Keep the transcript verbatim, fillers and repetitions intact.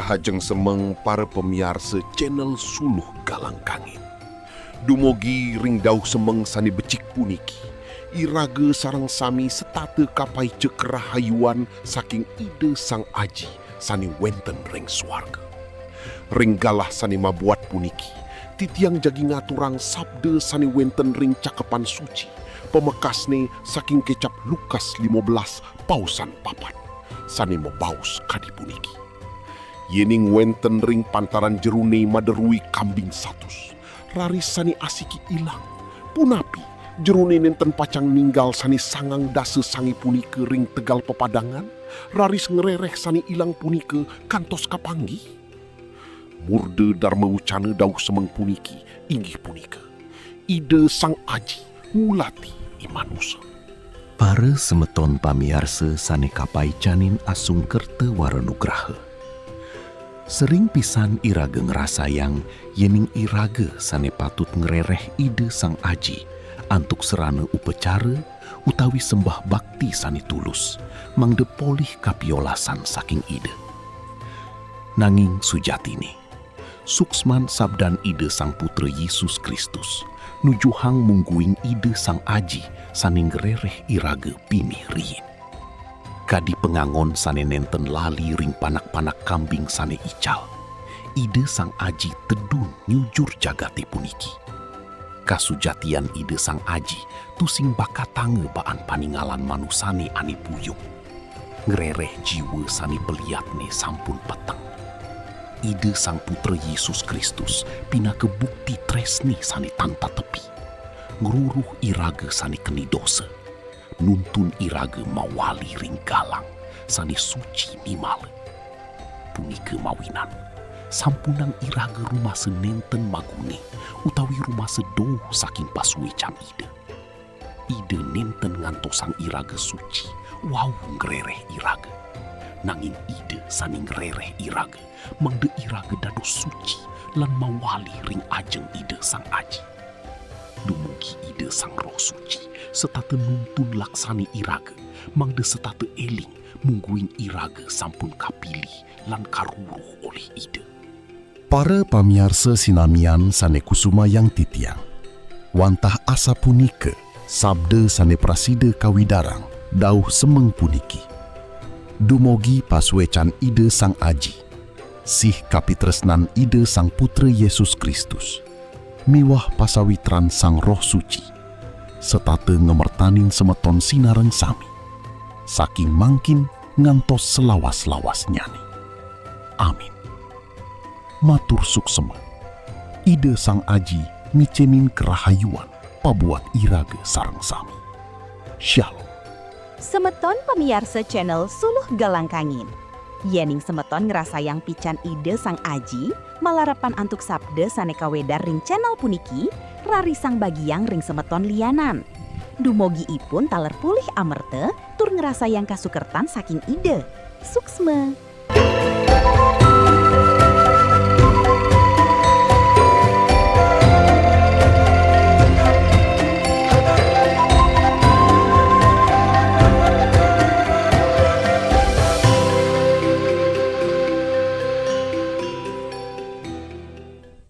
Rahajeng semeng para pamiarsa channel Suluh Galang Kangin. Dumogi ring dauh semeng sane becik puniki, iraga sareng sami setata kapaica karahayuan saking Ida Sang Aji sane wenten ring suarga. Ring galah sane mabuat puniki, titiang jagi ngaturang sabda sane wenten ring Cakepan Suci, pamekasne saking kecap Lukas lima belas pausan papat, sane mabaos kadi puniki: Yening wenten ring pantaran jerone maderui kambing satus, raris sane asiki ilang, punapi jerone nenten pacang ninggal sane sangang dasa sange punika ring tegal pepadangan, raris ngrereh sane ilang punika kantos kapanggih? Murda darma wacana dauh semeng puniki inggih punika: Ida Sang Aji ngulati i manusa. Para semeton pamiarsa sane kapaicanin asung kerta wara nugraha. Sering pisan iraga ngrasayang yening iraga sane patut ngrereh Ida Sang Aji antuk sarana upacara utawi sembah bakti sane tulus, mangda polih kapiolasan saking Ida. Nanging sujatine, suksman sabdan Ida Sang Putra Yesus Kristus nujuhang mungguing Ida Sang Aji sane ngrereh iraga pinih riin. Kadi pangangon sane nenten lali ring panak-panak kambing sane ical, Ida Sang Aji tedun nyujur jagate puniki. Kasujatian Ida Sang Aji tusing bakatanga baan paningalan manusane ane buyung. Ngrereh jiwa sane paliatne sampun peteng. Ida Sang Putra Yesus Kristus pinaka bukti tresne sane tan tatepi. Ngruruh iraga sane keni dosa, nuntun iraga mawali ring galang sane suci mimala. Punika mawinan, sampunang iraga rumasa nenten magune utawi rumasa doh saking pasuecan Ida. Ida nenten ngantosang iraga suci wau ngrereh iraga. Nanging Ida sane ngrereh iraga, mangda iraga dados suci lan mawali ring ajeng Ida Sang Aji. Dumugi Ida Sang Roh Suci setata nuntun laksane iraga, mangda setata eling mungguing iraga sampun kapilih lan karuruh olih Ida. Para pamiarsa sinamian sane kusumayang titiang, wantah asapunika sabda sane prasida kawidarang dauh semeng puniki. Dumugi pasuecan Ida Sang Aji, sih kapitresnan Ida Sang Putra Yesus Kristus, miwah pasawitran Sang Roh Suci, setata ngamertanin semeton sinareng sami, saking mangkin ngantos salawas-lawasnyane. Amin. Matur suksma. Ida Sang Aji micenin karahayuan pabuat iraga sareng sami. Shalom. Semeton pamiarsa channel Suluh Galang Kangin. Yening semeton ngrasayang pican Ida Sang Aji, malarapan antuk sabda sane kawedar ring channel puniki, rarisang bagiang ring semeton lianan. Dumugi ipun taler polih amerta tur ngrasayang kasukertan saking Ida. Suksma.